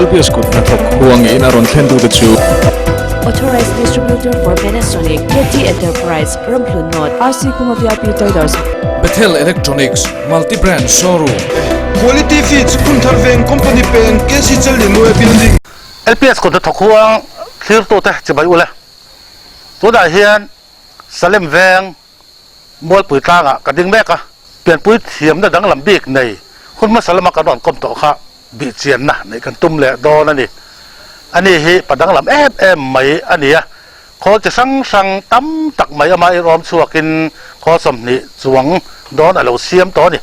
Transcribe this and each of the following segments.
LPS kut hnathawk huangin a rawn thlen tute chu. Authorized Distributor for Panasonic, KT Enterprise, Ramhlun North, RC Kuma VIP Traders. Bethel Electronics, Multi Brand Showroom. Quality Feeds, Phunthar Veng Company Peng, KC Challianue Building. LPS kut hnathawk huang thlirtute chibai ule. Tunah hian Salem Veng Mualpui tlangah ka ding mek a, pianpui thiamna danglam bik nei hun hmasa lama kan rawn kawm tawh kha bihchianna neih kan tum leh dawn a ni. Ani hi pa danglam em em mai a ni a, khawl chi hrang hrang tam tak mai ama irawm chhuakin khawl 20 chuang dawn a lo siam tawh a ni.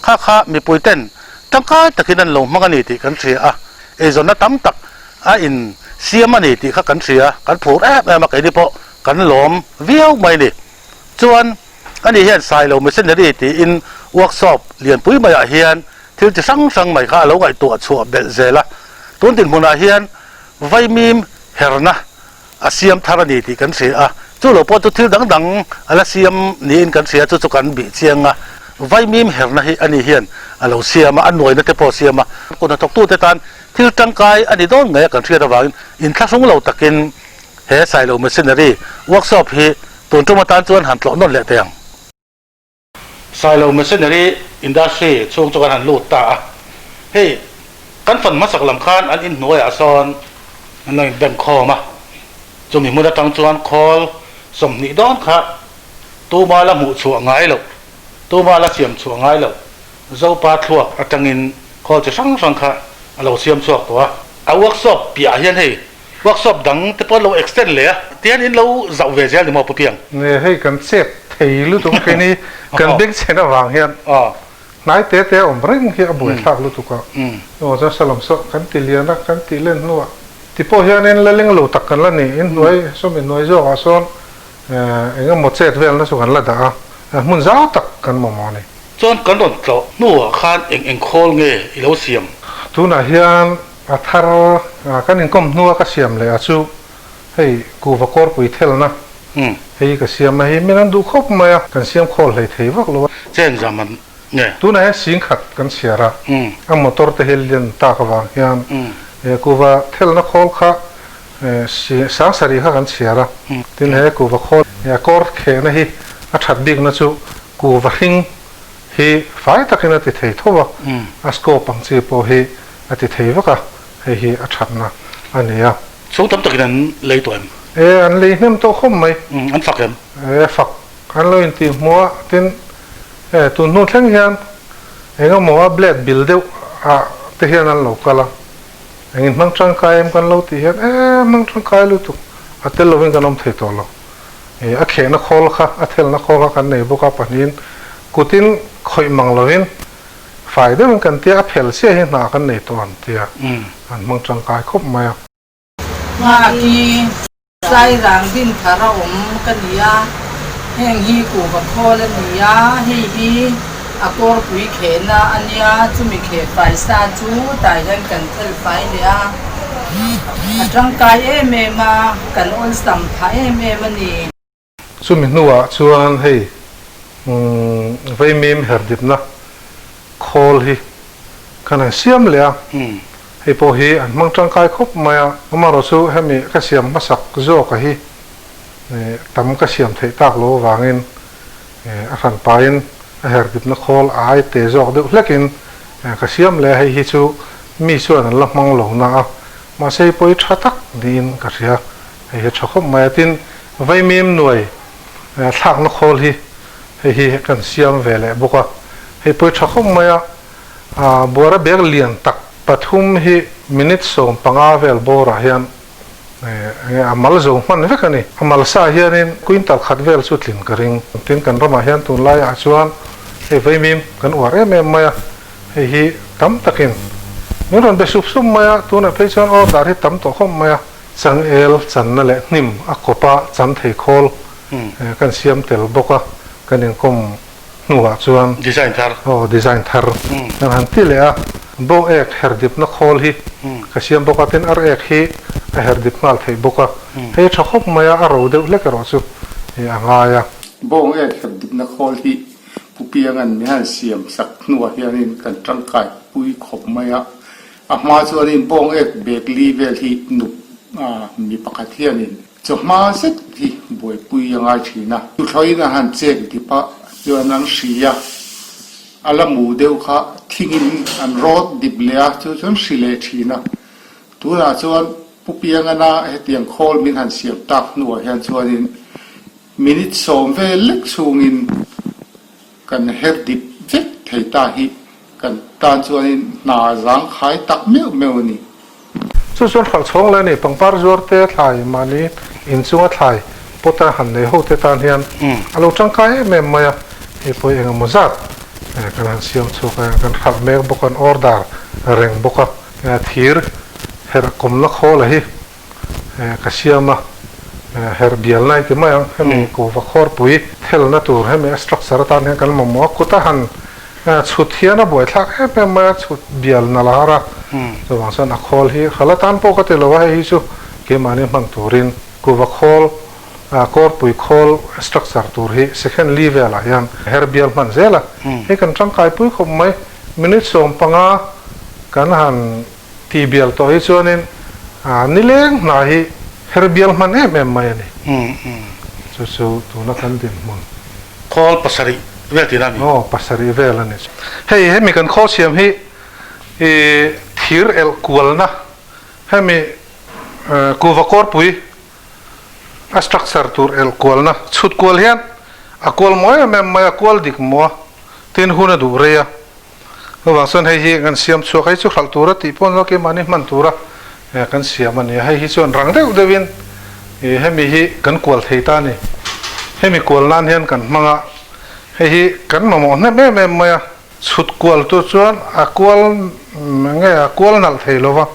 Kha kha mipui ten tangkai takin an lo hmang a ni tih kan hria a, eizawnna tam tak a in siam a ni tih kha kan hria, kan phur em em a keini pawh kan lawm viau mai a ni. Chuan ani hian Sailo Missionary tiin workshop lianpui maiah hian thil chi hrang hrang mai kha a lo ngaihtuah chhuah belh zel a. Tun dinhmunah hian vaimim herna a siam thar a ni tih kan hria a, chu lo pawh chu thil dang dang a la siam niin kan hria, chu chu kan bih chiang a. Vaimim herna hi ani hian a lo siam a, a nuaina te pawh a siam a. Kut hnathawktute tan thil tangkai a ni dawn ngei a kan hriat avangin inthlahrung lo takin He Sailo Machinery Workshop hi tun tum atan chuan han tlawh nawn leh teh ang. Sailo Machinery Industry chhung chu kan han lut ta a, hei kan fan hmasak lam khan an inhnuaiah sawn an lo inbeng khawm a, chumi hmun atang chuan khawl 20 dawn kha tuma la hmuh chhuah ngai loh, tuma la siam chhuah ngai loh Zopa thluak atangin khawl chi hrang hrang kha a lo siam chhuak tawh a. A workshop piahah hian hei Workshop dang te pawh an lo extend leh a, tihian in lo zauh ve zel ni maw Pu Piang? Nge hei kan chep thei lutuk a keini kan beng chhen avang hian hnai te te a awm reng hi a buaithlak lutuk a, emaw chuan Salom saw kan ti lian a kan tih len hnuah ti pawh hianin la leng lo tak kan la ni, in hnuai sawm in hnuai zawkah sawn eng emaw chet velna chu kan la dah a, hmun zau tak kan mamawh a ni. Chuan kan rawn tlawh hnuah khan eng eng khawl nge i lo siam? Tunah hian A thar kan inkawm hnua ka siam leh a chu hei kuhva kawrpui thelna hei ka siam a hei min an duh khawp mai a, kan siam khawl hlei thei vak lo a. Chen zam an nge? Tunah hian singkhat kan chhiar a, a motor te hi lian tak avang hian kuhva thelna khawl kha sang sarih kha kan chhiar a, tin he kuhva khawl kawr khehna hi a that bikna chu kuhva hring hi fai takin a ti thei tho a, a scope ang chi pawh hi a ti thei vak a, hei hi a thatna a ni a. Chhung tam takin an lei tawh em? E, an lei hnem tawh khawp mai. An fak em? E, fak. An lo intih hmuh a, tin, e, tun hnu thleng hian eng emaw a blade bil deuh ah te hian an lo kal a, engin hmang tangkai em kan lo tih hian, e, hmang tangkai lutuk, a tel lovin kan awm thei tawh lo. E, a khehna khawl kha, a thelna khawl kha kan nei bawk a, pahnihin kutin khawih mang lovin Fai deuhin kan tia a phel chiah hi hna kan nei tawh an tia an hmang tangkai khawp mai a. Nghaki Sairang din thar a awm ka ni a, heng hi kuhva khawl a ni a, hei hi a kawrpui khehna a nia, chumi kheh fai sa chu tah hian kan thel fai leh a, a tangkai em em a, kan awlsam phah em em a ni. Chumi hnuah chuan hei vaimim herdipna khawl hi kan han siam leh a, hei pawh hi an hmang tangkai khawp mai a, amaherawh chu hemi ka siam hmasak zawka hi tam ka siam theih tak lo avangin a hranpain a herdipna khawl a ai te zawk deuh hlekin ka siam leh a, hei hi chu mi chuan an la hmang lo na a, mahse hei pawh hi tha tak niin ka hria. Hei hi a tha khawp mai a, tin vaimim nuai thlakna khawl hi hei hi kan siam ve leh bawk a, hei pawh hi tha khawp mai a, buara bag lian tak pathum hi minute 15 vel bawrah hian enge a mal zo hman vek a ni. A mal sa hianin quintal khat vel chu tlin ka ring. Tin kan ramah hian tunlaiah chuan hei vaimim kan uar em em mai a, hei hi tam takin min rawn be sup sup mai a, tunah phei chuan order hi tam tawh khawp mai a. Changel channa leh hnim a kawp a chan thei khawl kan siam tel bawk a, kan inkawm hnuah chuan Design thar. Aw design thar kan han ti leh a, bo ek her dipna khawl hi ka siam bawk a, tin ar ek hi a her dip nghal theih bawk a, hei a tha khawp mai a, a ro deuh hlek erawh chu a ngai a. Bawng ek her dipna khawl hi Pu Pianga'n min han siam sak hnuah hianin kan tangkai pui khawp mai a. A hma chuanin bawng ek bag li vel hi nup mi pakhat hianin chawhma zet hi buaipui a ngai thin a. Tuthlawin a han chek dip a chuan an hri a, a la mu deuh kha thingin an rawt dip leh a, chu chuan hri leh thin a. Tunah chuan Pu Piangana hetiang khawl min han siam tak hnuah hian chuanin minute sawm vel lek chhungin kan her dip vek thei ta hi kan tan chuanin hna zangkhai tak meuh meuh a ni. Chu chuan hralh chhawng leh a ni, pangpar zuar te thlai mahni inchunga thlai pawt a han nei ho te tan hian a lo tangkai em em mai a, hei pawh hi engemaw zat kan han siam chhuak a, kan hralh mek bawk a, an order reng bawk a. Thir herh kawmna khawl a hi ka siam a, herh bial na ti mai ang, hemi kuhva khawrpui thelna tur hemi a structure atan hian kan mamawh a, kut a han chhut hian a buaithlak em em mai a, chhut bial nalh a har a, chuvang chuan a khawl hi hral atan pawh ka ti lo a, hei hi chu keimahni hman turin kuhva khawl kawrpui khawl structure tur hi second li velah hian her bial hman zel a, hei kan tangkaipui khawp mai. Minute 15 kan han tih bial tawh hi chuanin nileng hna hi her bial hman em em mai a ni. Chu chu tuna kan dinhmun. Khawl pasarih vel tihna a ni. Aw, pasarih vel a ni. Hei hemi kan khawl siam hi thir elh kualna hemi kuhva kawrpui a structure tur elh kualna chhut kual hian a kual mawi em em mai a, kual dik maw a. Tin hun a duh rei a, chuvang chuan hei hi kan siam chhuak hei chu hralh tura tih pawh ni keimahni hman tura kan siam a ni a, hei hi chuan rang deuh deuhin hemi hi kan kual thei ta a ni. Hemi kual nan hian kan hmang a, hei hi kan mamawh hnem em em mai a, chhut kual tur chuan a kual nge a kual nalh thei lo va,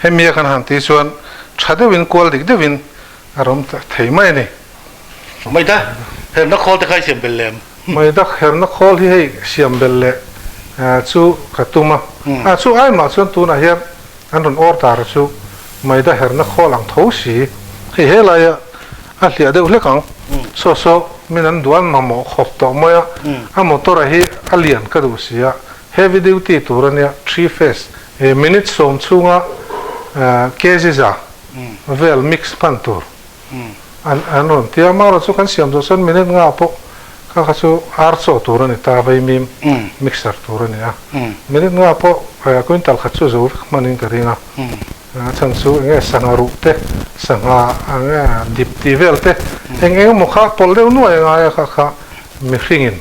hemi a kan han tih chuan tha deuhin kual dik deuhin a rawm thei mai a ni. Mai ta, herna khawl te kha i siam belh lem. Mai dak herna khawl hi hei siam belh leh chu ka tum a, a chu ai mah chuan tunah hian an rawn order chu mai da herna khawl ang tho si, hei helaia a hliah deuh hlek ang, saw saw min an duan mamawh khawp tawh mai a, a motor a hi a lian ka duh si a, heavy duty tur a nia, three phase, minute sawm chhunga kg za vel mix hman tur. An rawn ti a, amaherawh chu kan siam zawh chuan minute nga pawh kha kha chu ar chaw tur a ni ta, vaimim mixer tur a ni a, minute nga pawh quintal khat chu zo vek hmanin ka ring a, a chhan chu eng nge sangha ruh te, sangha eng nge dip tih vel te, eng eng emaw kha pawlh deuh nuai a ngai a kha kha mihringin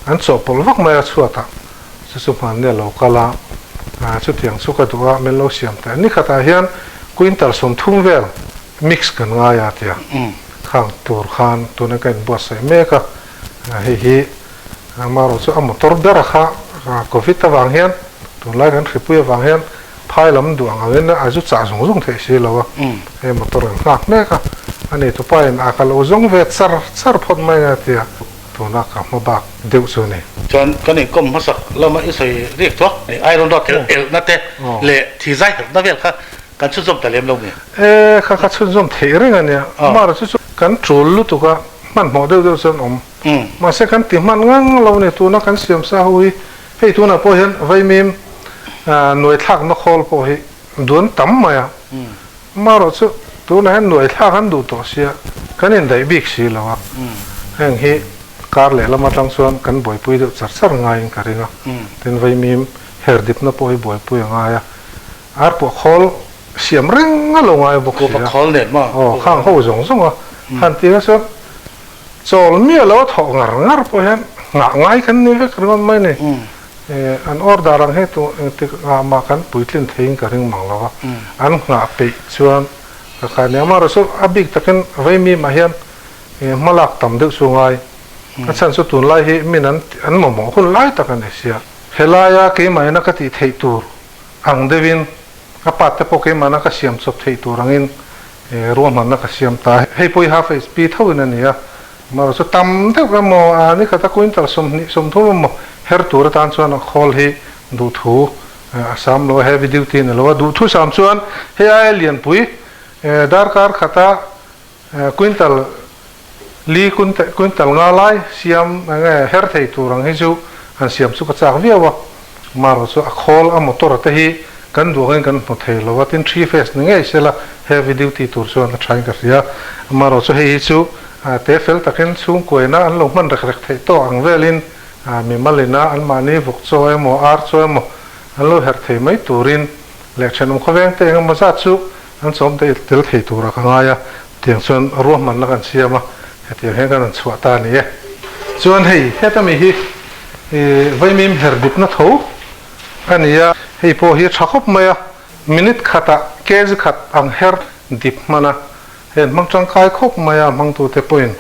an chawhpawlh vak mai a chhuatah chu chu hmanni a lo kal a, chutiang chu ka duh a, min lo siam teh. Ni khatah hian quintal 30 vel mix kan ngai a tia khang tur khan tuna ka inbuatsaih mek a, hei hi amaherawh chu a motor bera kha covid avang hian tunlai kan hripui avang hian phai lam duh ang angin a zu chah zung zung theih si lo a, hei motor kan nghak mek a, a ni tupain a ka lo zawng ve char char phawt mai a tia. Tuna ka hma bak deuh chu a ni. Chuan kan inkawm hmasak lama i sawi rik chu iron rod thil elhna te leh thi zai herhna vel kha kan chhunzawm ta lem lo nge? E, kha kha chhunzawm theih reng a nia. Amah chu chu kan tul lutuk a, hmanhmawh deuh deuh chuan awm. Mahse kan ti hman ngang lo a ni. Tuna kan siam sa ho hi hei tunah pawh hian vaimim nuaithlakna khawl pawh hi duan tam mai a. Amaherawhchu tunah hian nuaithlak an duh tawh sia, kan indaih bik si lo a, heng hi kar lehlam atang chuan kan buaipui deuh char char ngaiin ka ring a, tin vaimim her dipna pawh hi buaipui a ngai a, ar pawh khawl siam reng a lo ngai bawk si a, aw khang ho zawng zawng a han tih kha chuan chawl miah lo a thawh ngar ngar pawh hian nghah ngai kan ni vek ringawt mai ni. An order ang hi tu engtik ah mah kan puitlin theiin ka ring mang lo a, an nghah peih chuan ka khai nia. Amaherawhchu chu a bik takin Vaimi mah hian hmalak tam deuh chu ngai. A chhan chu tunlai hi min an an mamawh hun lai tak a ni sia. Helaia keimahina ka tih theih tur ang deuhin a part te pawh keimahna ka siam chawp theih tur angin ruahmanna ka siam ta. Hei pawh hi half HP thoin a ni a, Amaherawhchu chu tam deuh emaw a ni khat a quintal 20 30 emaw her tur atan chuan a khawl hi duhthu a sam lo a, heavy duty a ni lo a, duhthu sam chuan hei aia lianpui darkar khata quintal li quintal nga lai siam eng nge her thei tur ang hi chu han siam chu ka chak viau a, amaherawhchu chu a khawl a motor te hi Kan duangin kan hmu thei lo a, tin 3 phase ni ngei sela heavy duty tur chuan a thain ka hria. Amaherawhchu chu hei hi chu te fel takin chhungkuaina an lo hman rek rek theih tawk ang velin mimal ina anmahni vawk chaw emaw ar chaw emaw an lo herh thei mai turin leh thenawm khawveng te engemaw zat chu an chawm tel thei turah ka ngai a, tiang chuan ruahmanna kan siam a, hetiang hian kan rawn chhuah ta a ni e. Chuan hei heta mi hi vaimim her dipna tho A ni a, hei pawh hi a tha khawp mai a, minute khatah kg khat ang her dip hman a, hei an hmang tangkai khawp mai a, hmangtute pawhin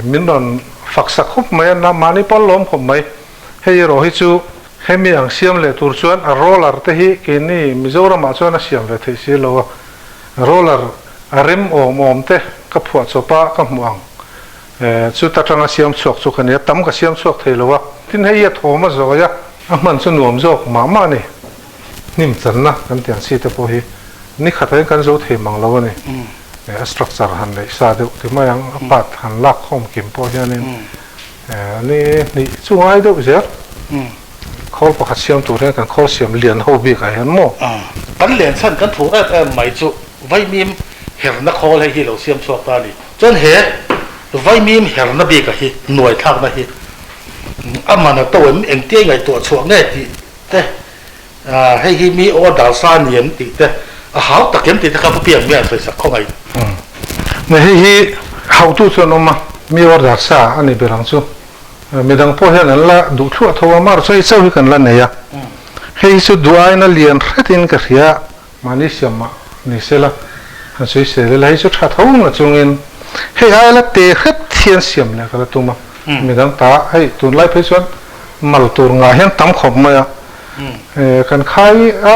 min rawn faksa khawp mai a, mahni pawh an lawm khawp mai. Hei erawh hi chu hemi ang siam leh tur chuan a roller te hi keini Mizoramah chuan a siam ve theih si lo a, roller a rem awm awm te ka phuah chawp a ka hmuh ang. Chu ta tanga siam chhuak chu ka nia, tam ka siam chhuak thei lo a. Tin hei a thawm a zawi a, a hman chu nuam zawk mah mah a ni. Hnim channa kan tih ang chi te pawh hi ni khat ah hian kan zo thei mang lo a ni. A structure han neih sa deuh ti mai ang, a part han lak khawm kim pawh hianin ni hnih chu ngai deuh zel. Khawl pakhat siam tur hian kan khawl siam lian ho bik ah hian maw? Kan len chhan kan thu em em mai chu vaimim herna khawl hei hi lo siam chhuak ta a ni. Chuan he vaimim herna bika hi nuai thlakna hi a man a to em engtia i ngaihtuah chhuah nge tih te, hei hi mi order sa ni em tih te, a hau tak em tih te kha Pu Piang mian sawi sak khawngaih. Nge hei hi hautu chuan awm a, mi order sa a ni ber ang chu. Midang pawh hian an la duh thluah tho a, mar chu hei chauh hi kan la nei a. Hei hi chu duh aiin a lian hretin ka hria. Mahni siam mah ni sela, han sawi sel ila, hei chu tha tho na chungin hei aia la te hret hian siam leh ka la tum a, midang ta hei tunlai phei chuan mal tur ngah hian tam khawp mai a, kan khai a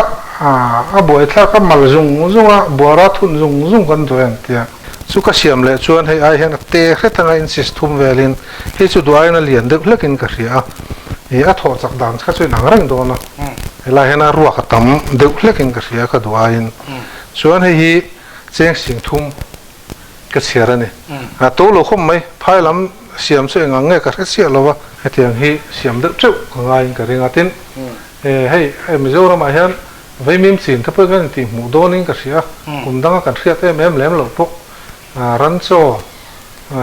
a buaithlak a mal zung zung a buara thun zung zung kan duh em tia chu ka siam leh chuan hei ai hian a te hret anga inches thum velin hei chu duh aiin a lian deuh hlekin ka hria a, ih a thawh chak dan kha chu inang reng dawn a. Helai hian a ruak a tam deuh hlekin ka hria ka duh aiin. Chuan hei hi cheng sing thum ka chhiar a ni. A to lo khawp mai, phai lam siam chu eng ang nge ka hre chiah lo va. Hetiang hi siam deuh teuh ka ngaiin ka ring a. Tin, hei Mizoramah hian vaimim chin te pawh kan intih hmuh dawnin ka hria a, kum danga kan hriat em em lem loh pawh ran chaw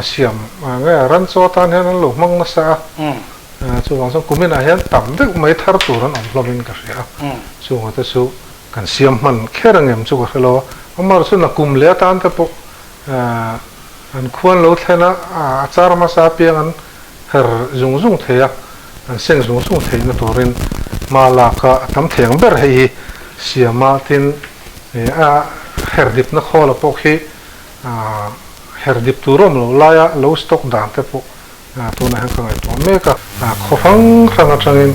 siam nge ran chaw atan hian an lo hmang nasa a. Chuvang chuan kuminah hian tam deuh mai thar tur an awm hlawmin ka hria a, chungah te chu kan siam hman kher ang em chu ka hre lo a, amaherawh chu nakum leh atan te pawh an khuan lo thlen a, a char hmasa apiang an her zung zung thei a, an seng zung zung theihna turin hma lak a, a tam thei ang ber hei hi siam a, tin a her dipna khawla pawh khi her dip tur awm loh laia lo stock dan te pawh Tunah hian ka ngaihtuah mek a, khaw hrang hrang atangin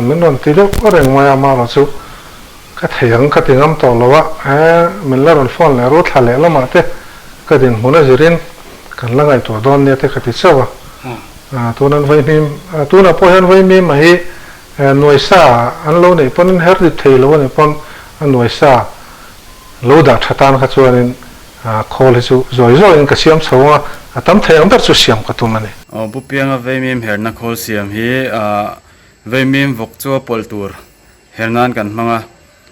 min rawn ti deuh reng mai a, amaherawh chu ka thei ang ka ti ngam tawh lo a, he min la rawn phone leh ru thla leh lamah te ka dinhmun a zirin kan la ngaihtuah dawn nia te ka ti chauh a, tunan vaihmim tunah pawh hian vaihmim a hi nuaisa an lo neih pawn an her dip thei lo a nih pawn a nuaisa lo dah tha tan kha chuanin Khawl hi chu zawi zawiin ka siam chho ang a, a tam thei ang ber chu siam ka tum a ni. Aw Pu Pianga Veimim herna khawl siam hi Veimim vawk chu a pawlh tur her nan kan hmang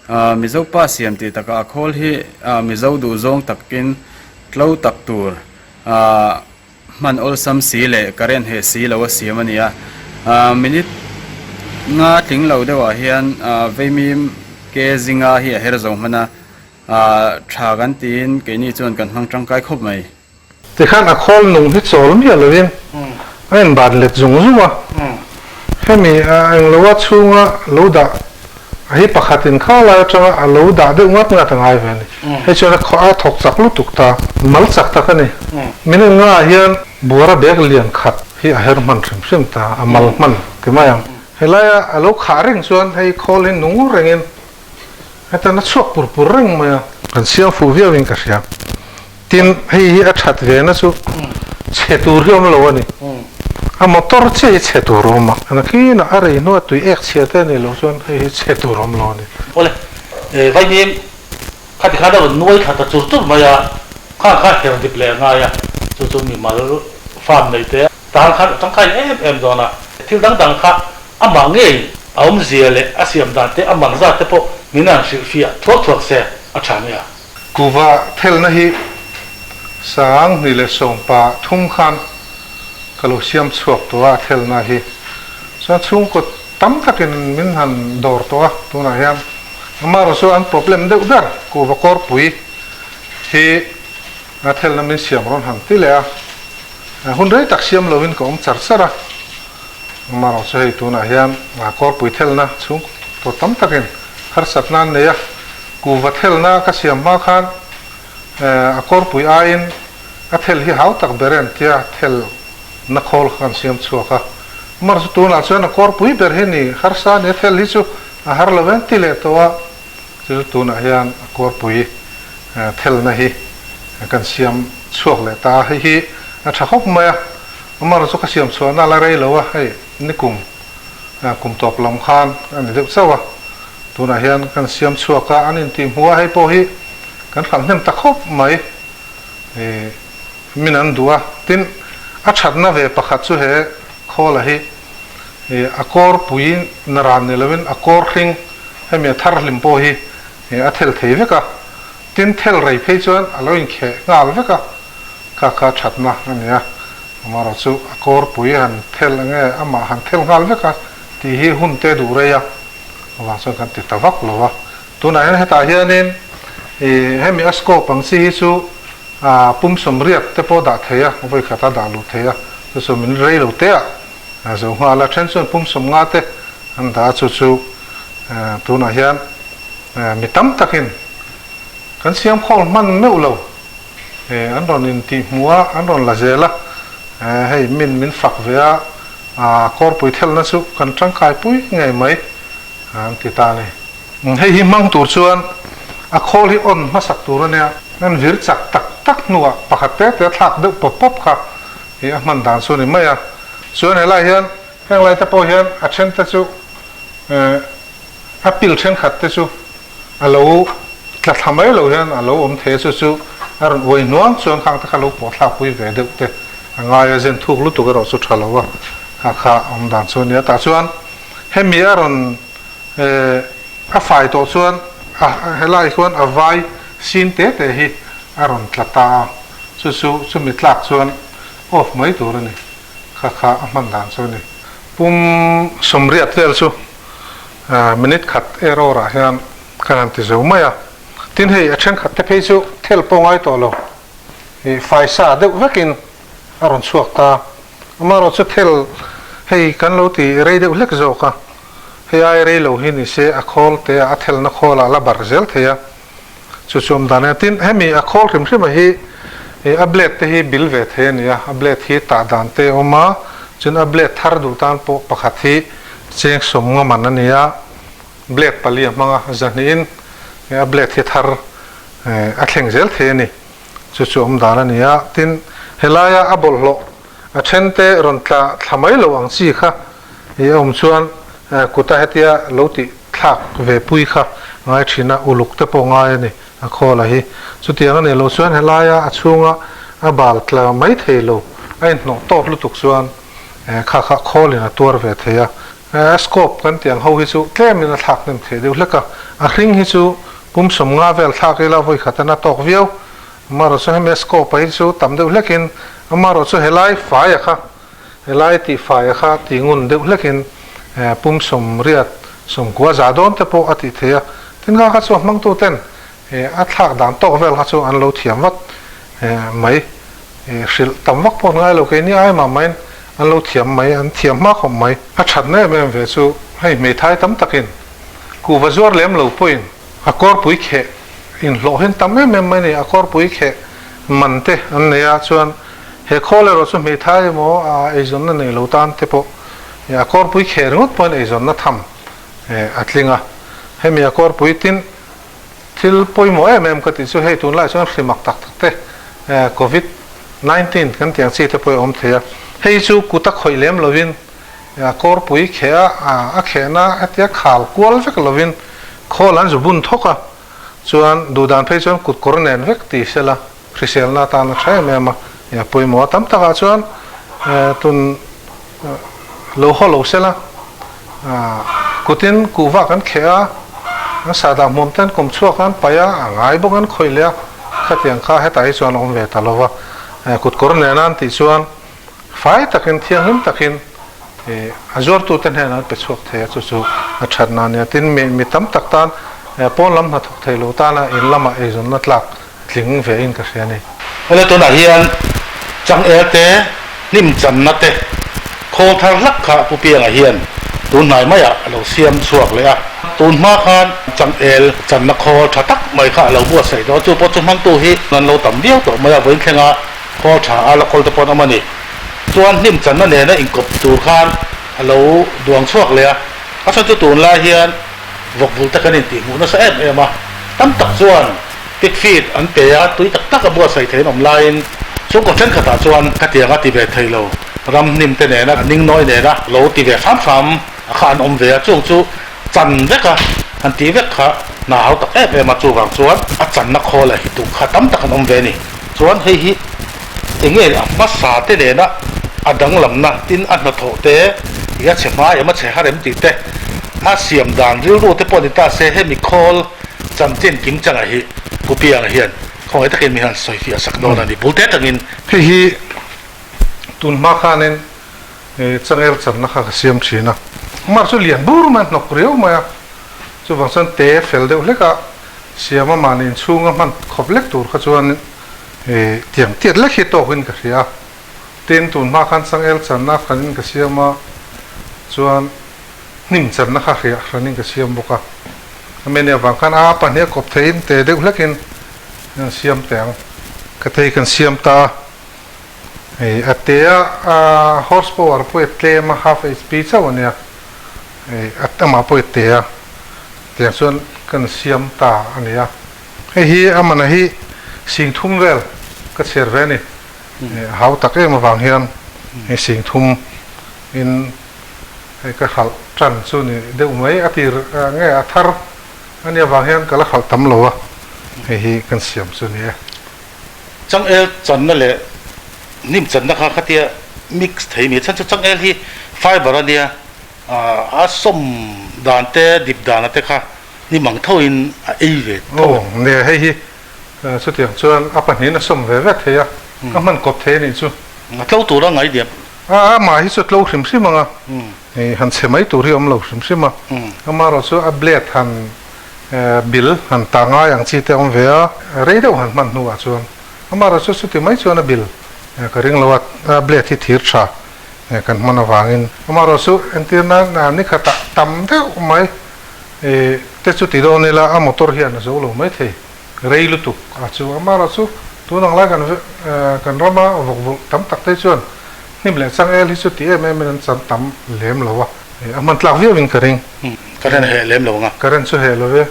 a, Mizo pa siam tih takah a khawl hi Mizo duh zawng takin tlo tak tur hman awlsam si leh current heh si lo a siam a ni a, minute nga tling lo deuhah hian Veimim ke zinga hi a her zo hman a. Tha kan tiin keini chuan kan hmang tangkai khawp mai. Tikhan a khawl nung hi chawl miah lovin a inbat let zung zung a, hemi a englo a chhunga lo dah a hi pakhatin kha lai atanga a lo dah deuh ngat ngat a ngai ve a ni. Hei chuan a a thawk chak lutuk ta, mal chak tak a ni. Min en ngaah hian buara bag lian khat hi a her hman hrim hrim ta, a mal hman ti mai ang. Helaia a lo khah reng chuan hei khawl hi nung rengin Heta na chhuak pur pur reng mai a. Kan siam fuh viau in ka hria. Tin, hei hi a that ve na chu chhe tur hi awm lo a ni. A motor chiah hi chhe tur a awm a. Nakinah a rei hnua tui ek chhia te a nih loh chuan hei hi chhe tur a awm lo a ni. Awle, Vaimim khati khan a rawn nuai thla ta chur chur mai a, kha kha her dip leh a ngai a, chu chu mimal farm nei te tan khan a tangkai em em dawn a, thil dang dang kha amah ngei a awmzia leh a siam dan te a man zat te pawh. Min han hrilhfiah thuak thuak se a tha mai a. Kuva thelna hi 2013 khan ka lo siam chhuak tawh a, a thelna hi chuan chhungkaw tam takin min han dawr tawh a, tunah hian amaherawh chu an problem deuh ber kuva kawrpui hi a thelna min siam rawn han ti leh a, hun rei tak siam lovin ka awm char char a. Amaherawh chu hei tunah hian kawrpui thelna chhungkaw tam takin harsatna an nei a, kuhva thelna ka siam hma khan a kawrpui aiin a thel hi hau tak ber em tia thelna khawl kha kan siam chhuak a. Amaherawh chu tunah chuan a kawrpui ber hi ni harsa a ni, a thel hi chu a har lo em ti leh tawh a, chu tunah hian a kawrpui thelna hi kan siam chhuak leh ta a, hei hi a tha khawp mai a. Amaherawh chu ka siam chhuahna la rei lo a, hei nikum kum tawp lam khan a ni deuh chauh a, tunah hian kan siam chhuak a, an intih hmuh a, hei pawh hi kan hralh hnem ta khawp mai min an duh a, tin a thatna ve pakhat chu he khawla hi a kawr pui na ran ni lovin a kawr hring hemi a thar hlim pawh hi a thel thei vek a, tin thel rei phei chuan a lo inkheh nghal vek a. Kha kha thatna a ni a, amaherawh chu a kawrpui han thel enge amah han thel nghal vek a tih hi hun te duh rei a, avang chuan kan ti ta vak lo a. Tunah hian hetah hianin ih hemi a scope ang chi hi chu ah pum sawmriat te pawh dah thei a, vawi khat a dah luh thei a, chu chu min rei lo te ah zo nghal a, then chuan pum sawmnga te an dah a, chu chu tunah hian mi tam takin kan siam khawl hman meuh lo. An rawn intih hmuh a, an rawn la zel a, hei min min fak ve a, kawrpui thelna chu kan tangkai pui ngei mai an ti ta a ni. Hei hi hmang tur chuan a khawl hi on hmasak tur a nia, an vir chak tak tak hnuah pakhat te te thlak deuh pawp pawp kha hi a hman dan chu a ni mai a. Chuan helai hian heng lai te pawh hian a then te chu a pil thenkhat te chu a lo tla thla mai lo hian a lo awm thei a, chu chu a rawn uai hnuang chuan khang te kha lo pawh thlak pui ve deuh te a ngai a, zen thuk lutuk erawh chu tha lo a, kha kha awm dan chu a nia. Tah chuan hemi a rawn eh a fai tawh chuan a helai chuan a vai sin te te hi a rawn tla ta a, chu chu chumi tlak chuan off mai tur a ni, kha kha a hman dan chu a ni. Pum sawmriat vel chu Minute khat error ah hian kan han ti zo mai a, tin hei a thenkhat te phei chu thel pawh ngai tawh lo, ih faisa deuh vekin a rawn chhuak ta, amaherawh chu thel hei kan lo ti rei deuh hlek zawk a, hei ai rei lo hi ni se a khawl te ah a thelna khawl ah la barh zel thei a, chu chu awm dan a nia, tin hemi a khawl hrim hrim a hi ih a blade te hi bil ve thei a ni a, a blade hi tah dan te a awm a, chuan a blade thar duh tan pawh pakhat hi Cheng sawmnga man a ni a, blade pali a hmang a, zahnihin a blade hi thar a thleng zel thei a ni. Chu chu awm dan a ni a, tin helaia a bawlhhlawh a then te rawn tla thla mai lo ang chi kha i a awm chuan kuta hetia lo tih thlak ve pui kha ngai thin a, uluk te pawh ngai a ni a khawl a hi. Chutiang a nih loh chuan helaia a chhunga a bal tla mai thei lo a inhnawh tawk lutuk chuan Kha kha khawlin a tuar ve thei a, a scope kan tih ang ho hi chu tlemin a thlak hnem thei deuh hlek a, a hring hi chu pum 50 vel thlak ila vawi khat an a tawk viau, amaherawh chu hemi a scope a hi chu tam deuh hlekin, amaherawh chu helai faia kha, helai tih faia kha tih ngun deuh hlekin pum 80, 90 za dawn te pawh a tih thei a, tin kha kha chu a hmangtu ten a thlak dan tawk vel kha chu an lo thiam vat mai. Hrilh tam vak pawh an ngai lo, keini ai mah maiin an lo thiam mai, an thiam hma khawp mai. A thatna em em ve chu hei hmeithai tam takin kuhva zuar lem lo pawhin a kawrpui kheh inhlawh hian tam em em mai a ni, a kawrpui kheh man te an nei a, chuan he khawl erawh chu hmeithai emaw a eizawnna nei lo tan te pawh a kawrpui kheh ringawt pawhin eizawnna tham a tling a, hemi a kawrpui tin Thil pawimawh em em ka tih chu hei tunlai chuan hrimak tak tak te covid 19 kan tih ang chi te pawh a awm thei a, hei chu kut a khawih lem lovin a kawrpui kheh a a khehna hetia khal kual vek lovin khawl an zu bun thawk a, chuan duhdan phei chuan kut kawr nen vek ti sela hriselna atan a tha em em a, a pawimawh a tam takah chuan tun Lo haw lo sela, kutin kuhva kan kheh a, An sahdah hmuam te an kawm chhuak a, an paih a, a ngai bawk an khawih leh a, khatiang kha hetah hi chuan a awm ve ta lo va. Kutkawr nena an tih chuan fai takin, thianghlim takin a zuartute hnenah an pe chhuak thei a, chu chu a thatna a nia. Tin, mi tam tak tan pawn lam hnathawk thei lo tana in lamah eizawnna tlak tling ve in ka hria a ni. Awle tunah hian changel te, hnim channa te, khawl thar hlak kha Pu Pianga hian tun hnai maiah a lo siam chhuak leh a. Tun hma khan changel channa khawl tha tak mai kha a lo buatsaih tawh a, chu pawh chu hmangtu hi an lo tam viau tawh mai a, vawiin thlenga khawl tha a la kawl te pawh an awm a ni. Chuan hnim channa nena inkawp tur khan a lo duang chhuak leh a, a chhan chu tunlai hian vawk vul te kan intihhmuh nasa em em a, tam tak chuan Pig feed an pe a, tui tak tak a buatsaih thei an awm laiin chhungkaw thenkhatah chuan khatiang a ti ve thei lo, ram hnim te nena ningnawi nena lo ti ve hram hram a kha an awm ve a, chung chu chan vek a, han tih vek kha hna hau tak em em a, chuvang chuan a channa khawl a hi duh kha tam tak an awm ve a ni. Chuan hei hi enge a hmasa te nena a danglamna tin a hnathawh te i a chhe hma em a chhe har em tih te a siam dan rilru te pawh ni ta se hemi khawl Chanchin kim changa hi Pu Pianga hian khawngaih takin min han sawi fiah sak dawn a ni bul te atangin. Hei hi tun hma khanin changel channa kha ka siam thin a, mar chu lian bur mai a hnawk riau mai a, chuvang chuan te fel deuh hlek a siam a mahni inchhunga hman khawp lek tur kha chuan tiang tiat lek hi tawkin ka hria a, tin tun hma khan changel channa hranin ka siam a chuan hnim channa kha hriah hranin ka siam bawk a. Hemi nia vang khan a pahnih a kawp theihin te deuh hlekin an siam teh ang. Ka thei kan siam ta a, hei a te a horse power pawh i tlem a half HP chauh a nia, hei a amah pawh i te a, tiang chuan kan siam ta a ni a. Hei hi a mana hi sing thum vel ka chhiar ve a ni, a hau tak em avang hian hei sing thum in. Hei ka hralh tan chu ni deuh mai a tir nge a thar a nia vang hian ka la hralh tam lo a, hei hi kan siam chu ni e. Changel channa leh hnim channa kha khatia mix thei mi chhan chu changel hi fiber a nia a sawm dan te dip dan a te kha hnim ang tho in a ei ve tho. Aw nia hei hi chutiang chuan a pahnihin a sawm ve ve thei a, ka hman kawp thei a nih chu. A tlo tura ngai diam. A amah hi chu a tlo hrim hrim ang a, hei han chhe mai tur hi a awm lo hrim hrim a, amaherawh chu a blade han bil han ta ngai ang chi te a awm ve a, rei deuh han hman hnuah chuan amaherawh chu chuti mai chuan a bil ka ring lo a, a blade hi thir tha kan hman avangin. Amaherawh chu entir nan ni khatah tam deuh mai te chu ti dawn ila a motor hian a zo lo mai thei. Rei lutuk a chu amaherawh chu tun ang lai kan kan rama vawk vulh tam tak te chuan hnim leh changel hi chu ti em em in an chan tam lem lo a, a hman tlak viau in ka ring. Current heh lem lo ang a. Current chu heh lo ve.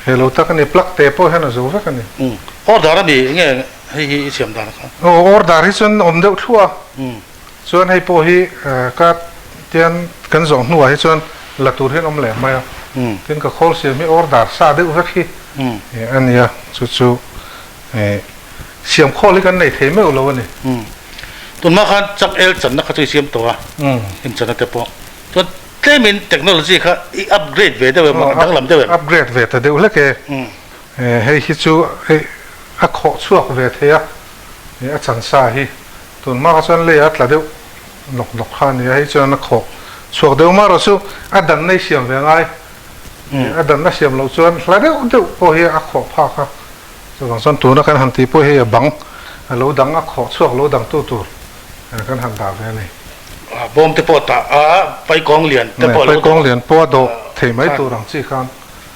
Heh lo tak a ni, plug te pawh hian a zo vek a ni. Order a mi enge hei hi i siam dan kha? Aw order hi chuan awm deuh thluah a, chuan hei pawh hi ka tian kan zawh hnuah hi chuan la tur hian awm leh mai a, tin ka khawl siam hi order sa deuh vek hi a ni a, chu chu siam khawl hi kan nei thei meuh lo a ni. Tunhma khan chak el channa kha chu i siam tawh a, inchana te pawh chuan tlemin technology kha i upgrade ve deuh em a danglam deuh em? Upgrade ve ta deuh hlek e, hei hi chu hei a khawh chhuak ve thei a, a chan sa hi tunhma kha chuan lei a tla deuh nawk nawk kha a ni a, hei chuan a khawh chhuak deuh marawh chu a danna i siam ve ngai, a danna siam loh chuan hla deuh deuh pawh hi a khawh phak a, chuvang chuan tuna kan han tih pawh hi a bang a lo dang a khawh chhuak lo dang tu tur kan han dah ve a ni. Bawm te pawh tah a, paikawng lian te pawh a lo dawh. Paikawng lian pawh a dawh thei mai tur ang chi khan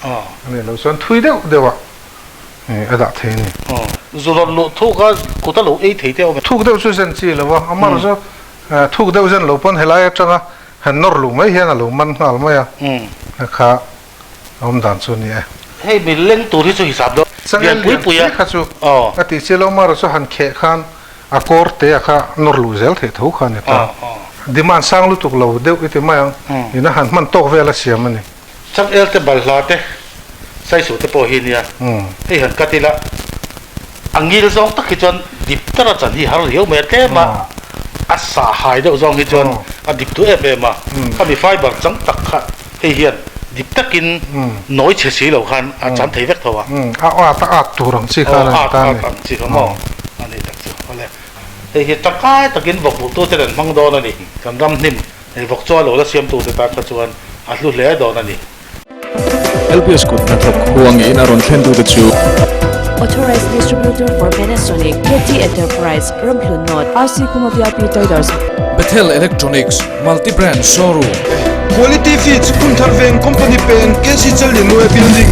a ni lo chuan thui deuh deuh a a dah thei a ni. Zu rawn luh thuk a kut a lo ei thei te a awm em? Thuk deuh chu zen chi lo a, amar chu thuk deuh zen lo pawn helai atanga han nawr luh mai hian a lo man nghal mai a, a kha a awm dan chu a ni e. Hei mi leng tur hi chu hisap dawn lian pui pui a kha chu a tih chi lo mar chu han kheh khan a kawr te a kha nawr luh zel theih tho kha a ni ta. Demand sang lutuk lo deuh i ti mai ang, ina han hman tawk vel a siam a ni. Changel te balhla te saisu te pawh hi nia hei han cut ila a ngil zawng tak hi chuan dip tara chan hi har riau mai a tlem a a sah hai deuh zawng hi chuan a dip duh em em a khami fiber chang tak kha hei hian. Dip takin nawi chhe si lo khan a chan thei vek tho a. A at a at tur ang chi khan a ni ta a ni. Aw at at ang chi kha maw a ni tak chu. Awle hei hi tangkai takin vawk buhtute kan hmang dawn a ni. Kan ram hnim hei vawk chuan lo la siamtute tan kha chuan a hlu hle dawn a ni. LBS kut hnathawk huangin a rawn thlentute chu. Authorized Distributor for Panasonic, KT Enterprise, Ramhlun North, RC Khuma VIP Traders. Bethel Electronics, Multi Brand Showroom. Quality Feeds, Phunthar Veng Company Peng, KC Challianue Building.